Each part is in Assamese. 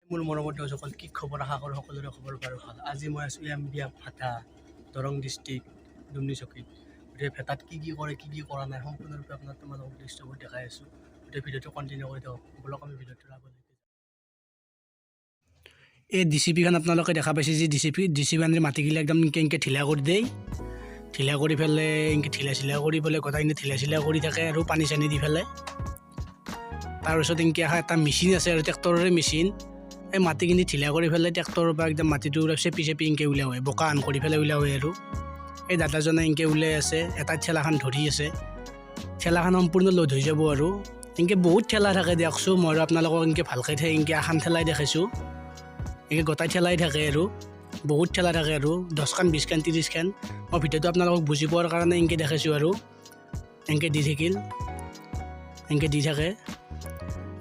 মোৰ মৰমৰ দৰ্শকসকল, কি খবৰ? আশা কৰোঁ সকলোৰে খবৰ বাৰু ভাল। আজি মই আছোঁ এম বি এফ ভাটা, দৰং ডিষ্ট্ৰিক্ট, দুমনি চকীত। গতিকে ভেটাত কি কি কৰে, কি কি কৰা নাই, সম্পূৰ্ণৰূপে আপোনাক তোমালোকক দৃশ্যবোৰ দেখাই আছোঁ। গতিকে ভিডিঅ'টো কণ্টিনিউ কৰি থাকক। ব'লক, আমি ভিডিঅ'টোৰ আগলৈকে। এই ডি চি পিখন আপোনালোকে দেখা পাইছে যে D C P, D C পিখনে মাটিগিলা একদম এনেকৈ এনেকৈ ঢিলা কৰি দিয়ে। ঢিলা কৰি পেলাই, এনেকৈ ঢিলা চিলা কৰি পেলাই, গোটাইখিনি ঢিলা চিলা কৰি থাকে আৰু পানী চানী দি পেলাই। তাৰপিছত এনেকৈ এটা মেচিন আছে আৰু ট্ৰেক্টৰৰে মেচিন। এই মাটিখিনি ঢিলা কৰি পেলাই ট্ৰেক্টৰৰ পৰা একদম মাটিটো চেপি চেপি এনেকৈ উলিয়াই, বোকা আন কৰি পেলাই উলিয়াই। আৰু এই দাদাজনে এনেকৈ ওলাই আছে, এটা ঠেলাখন ধৰি আছে। ঠেলাখন সম্পূৰ্ণ লোড হৈ যাব। আৰু এনেকৈ বহুত ঠেলা থাকে দিয়কচোন। মই আৰু আপোনালোকক এনেকৈ ভালকৈ এনেকৈ এখন ঠেলাই দেখাইছোঁ। এনেকৈ গোটাই ঠেলাই থাকে আৰু বহুত ঠেলা থাকে আৰু 10খান, 20খান, 30খান। মই ভিডিঅ'টো আপোনালোকক বুজি পোৱাৰ কাৰণে এনেকৈ দেখাইছোঁ। আৰু এনেকৈ দি থাকিল, এনেকৈ দি থাকে।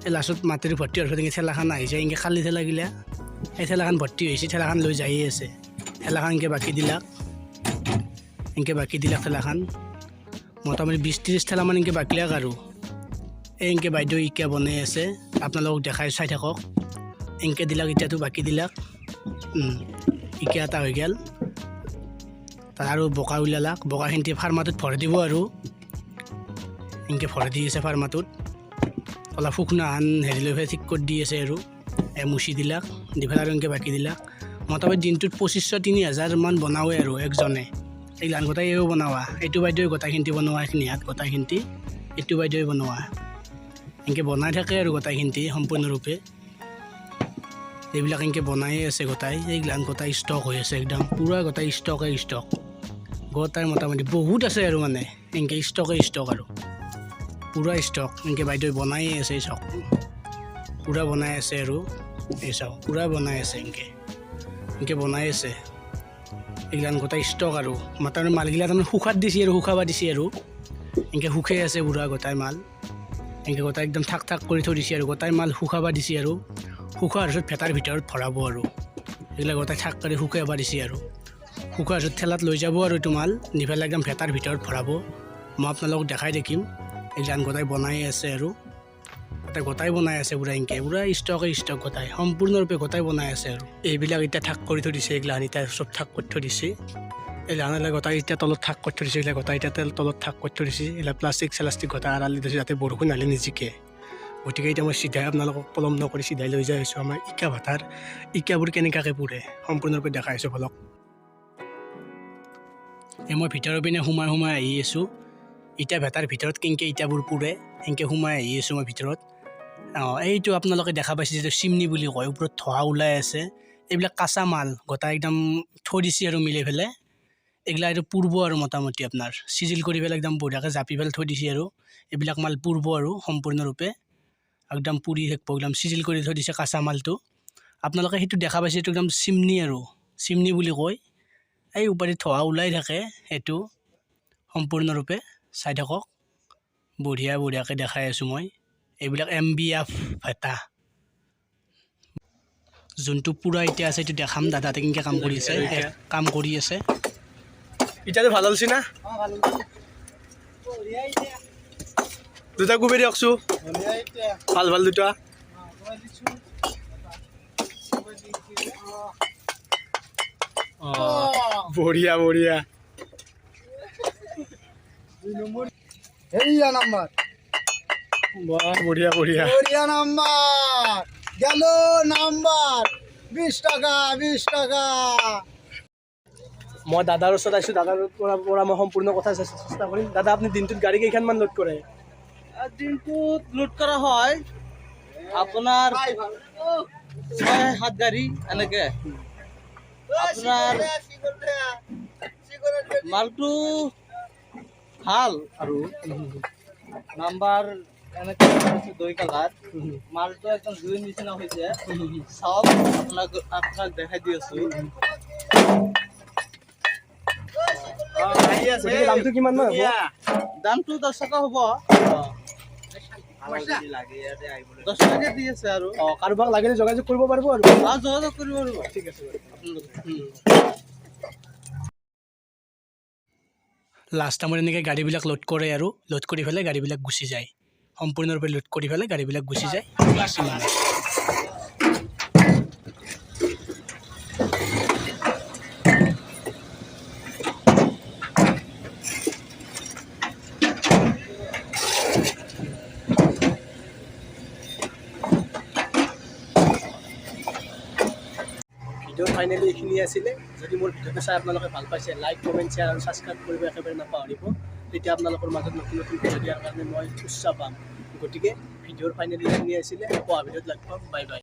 এই লাষ্টত মাটিৰ ভৰ্তি হোৱাৰ পিছত এনেকৈ ঠেলাখন আহি যায়। এনেকৈ খালী ঠেলাগিলা, এই ঠেলাখন ভৰ্তি হৈছে, ঠেলাখন লৈ যায়ে আছে। ঠেলাখন এনেকৈ বাকি দিলাক, এনেকৈ বাকি দিলাক ঠেলাখন। মোটামুটি 20-30 ঠেলামান এনেকৈ বাকিলাক। আৰু এই এনেকৈ বাইদেউ ইকা বনাই আছে, আপোনালোকক দেখাই, চাই থাকক। এনেকৈ দিলাক, এতিয়াতো বাকি দিলাক। ইকা এটা হৈ গ'ল। তাত আৰু বোকা উলিয়ালাক, বোকাখিনি ফাৰ্মাটোত ভৰাই দিব। আৰু এনেকৈ ভৰাই দি আছে ফাৰ্মাটোত। অলপ শুকনাহান হেৰি লৈ পেলাই ঠিক কৰি দি আছে। আৰু এই মুচি দিলাক, দি পেলাই আৰু এনেকৈ বাকি দিলাক। মোটামুটি দিনটোত 2500, 3000মান বনাওঁৱে আৰু একজনে। এইগিলান গোটাই এইও বনাৱা, এইটো বাইদেৱে গোটাইখিনি বনোৱা, এইখিনি হাত গোটাইখিনি এইটো বাইদেৱে বনোৱা। এনেকৈ বনাই থাকে আৰু গোটাইখিনি সম্পূৰ্ণৰূপে। এইবিলাক এনেকৈ বনায়ে আছে গোটাই। এইগিলান গোটাই ষ্টক হৈ আছে, একদম পূৰা গোটাই ষ্টকে ষ্টক। গোটাই মোটামুটি বহুত আছে আৰু মানে এনেকৈ ষ্টকে ষ্টক আৰু পূৰা ষ্টক। এনেকৈ বাইদেৱে বনায়ে আছে, এই চাওক, পূৰা বনাই আছে। আৰু এই চাওক, পূৰা বনাই আছে, এনেকৈ এনেকৈ বনাই আছে। এইগিলান গোটাই ষ্টক। আৰু মোটামুটি মালগিলা তাৰমানে শুকাত দিছে আৰু শুকাব দিছে। আৰু এনেকৈ শুকাই আছে পূৰা গোটাই মাল। এনেকৈ গোটাই একদম থাক থাক কৰি থৈ দিছে আৰু গোটাই মাল শুকাব দিছে। আৰু শুকোৱাৰ পিছত ভেটাৰ ভিতৰত ভৰাব। আৰু এইগিলা গোটাই থাক কৰি শুকাব দিছে। আৰু শুকোৱাৰ পিছত ঠেলাত লৈ যাব আৰু এইটো মাল নি পেলাই একদম ভেটাৰ ভিতৰত ভৰাব। মই আপোনালোকক দেখাই থাকিম। এইগিলান গোটাই বনাই আছে আৰু তাতে গোটাই বনাই আছে পূৰা। এনেকৈ পূৰা ষ্টকে ষ্টক, গোটাই সম্পূৰ্ণৰূপে গোটাই বনাই আছে। আৰু এইবিলাক এতিয়া থাক কৰি থৈ দিছে। এইগিলান এতিয়া চব থাক কৰি থৈ দিছে। এইগিলান গোটাই এতিয়া তলত থাক কৰি থৈ দিছে। এইগিলা গোটাই এতিয়া তলত থাক কৰি থৈ দিছে। এইবিলাক প্লাষ্টিক চেলাষ্টিক গোটাই আঁৰালি দিছে, যাতে বৰষুণ আহিলে নিজিকে। গতিকে এতিয়া মই চিধাই আপোনালোকক পলম নকৰি চিধাই লৈ যাই আছোঁ। আমাৰ ইকা ভাটাৰ ইকাবোৰ কেনেকুৱাকৈ পুৰে, সম্পূৰ্ণৰূপে দেখাই আছোঁ, বলক। এই মই ভিতৰৰ পিনে সোমাই সোমাই আহি আছোঁ। ইটা ভেটাৰ ভিতৰত কেনেকৈ ইটাবোৰ পুৰে, সেনেকৈ সোমাই আহি আছোঁ মই ভিতৰত। অঁ, এইটো আপোনালোকে দেখা পাইছে, যিটো চিমনি বুলি কয়, ওপৰত ধোঁৱা ওলাই আছে। এইবিলাক কাঁচা মাল গোটাই একদম থৈ দিছে আৰু মিলাই পেলাই। এইগিলা এইটো পুৰব আৰু মোটামুটি আপোনাৰ চিজিল কৰি পেলাই একদম বঢ়িয়াকৈ জাপি পেলাই থৈ দিছে। আৰু এইবিলাক মাল পুৰব আৰু সম্পূৰ্ণৰূপে একদম পুৰি থাকিব। একদম চিজিল কৰি থৈ দিছে কাঁচা মালটো। আপোনালোকে সেইটো দেখা পাইছে, এইটো একদম চিমনি আৰু চিমনি বুলি কয়। এই ওপৰেদি ধোঁৱা ওলাই থাকে। সেইটো সম্পূৰ্ণৰূপে চাই থাকক। বঢ়িয়া বঢ়িয়াকৈ দেখাই আছোঁ মই। এইবিলাক এম বি এফ ভেটা, যোনটো পূৰা এতিয়া আছে, এইটো দেখাম। দাদাতে কেনেকৈ কাম কৰি আছে, কাম কৰি আছে। ইটাটো ভাল হৈছে না? বঢ়িয়া এতিয়া। দুটা কোবে দিয়কচোন। বঢ়িয়া এতিয়া। ভাল ভাল দুটা। মই দিছোঁ। মই দিছোঁ। অঁ, বঢ়িয়া বঢ়িয়া। দুই নম্বৰ, এইয়া নাম্বাৰ। বাহ, বঢ়িয়া বঢ়িয়া। বঢ়িয়া নাম্বাৰ গেল। নাম্বাৰ 20 টকা, 20 টকা। মই দাদাৰ ওচৰত আহিছোঁ। দাদাৰ পৰা মই সম্পূৰ্ণ কথা চেষ্টা কৰিম। দাদা, আপুনি দিনটোত গাড়ী কেইখনমান লোড কৰে? দিনটোত লোড কৰা হয় আপোনাৰ 6-7 গাড়ী এনেকে। আপোনাৰ মালটো ভাল আৰু নাম্বাৰ এনেকে হৈছে, দৈ কালাৰ মালটো একদম জুইৰ নিচিনা হৈছে। চাওক, আপোনাক দেখাই দি আছো। গতিকে দামটো কিমান মান হ'ব? দামটো 10 টকা হ'ব। 10 টকা দি আছে আৰু। অঁ, কাৰোবাক লাগিলে যোগাযোগ কৰিব পাৰিব আৰু। অঁ, যোগাযোগ কৰিব পাৰিব। ঠিক আছে বাৰু। আপোনালোকে। লাষ্ট টাইমত এনেকৈ গাড়ীবিলাক লোড কৰে আৰু লোড কৰি পেলাই গাড়ীবিলাক গুচি যায়। সম্পূৰ্ণৰূপে লোড কৰি পেলাই গাড়ীবিলাক গুচি যায়। বাছ, ইমানে। ভিডিঅ'ৰ ফাইনেলি এইখিনি আছিলে। যদি মোৰ ভিডিঅ'টো চাই আপোনালোকে ভাল পাইছে, লাইক, কমেণ্ট, শ্বেয়াৰ আৰু ছাবস্ক্ৰাইব কৰিব একেবাৰে নাপাহৰিব। তেতিয়া আপোনালোকৰ মাজত নতুন নতুন ভিডিঅ' দিয়াৰ কাৰণে মই উৎসাহ পাম। গতিকে ভিডিঅ'ৰ ফাইনেলি এইখিনি আছিলে। আকৌ অহা ভিডিঅ'ত লগ পাম। Bye bye.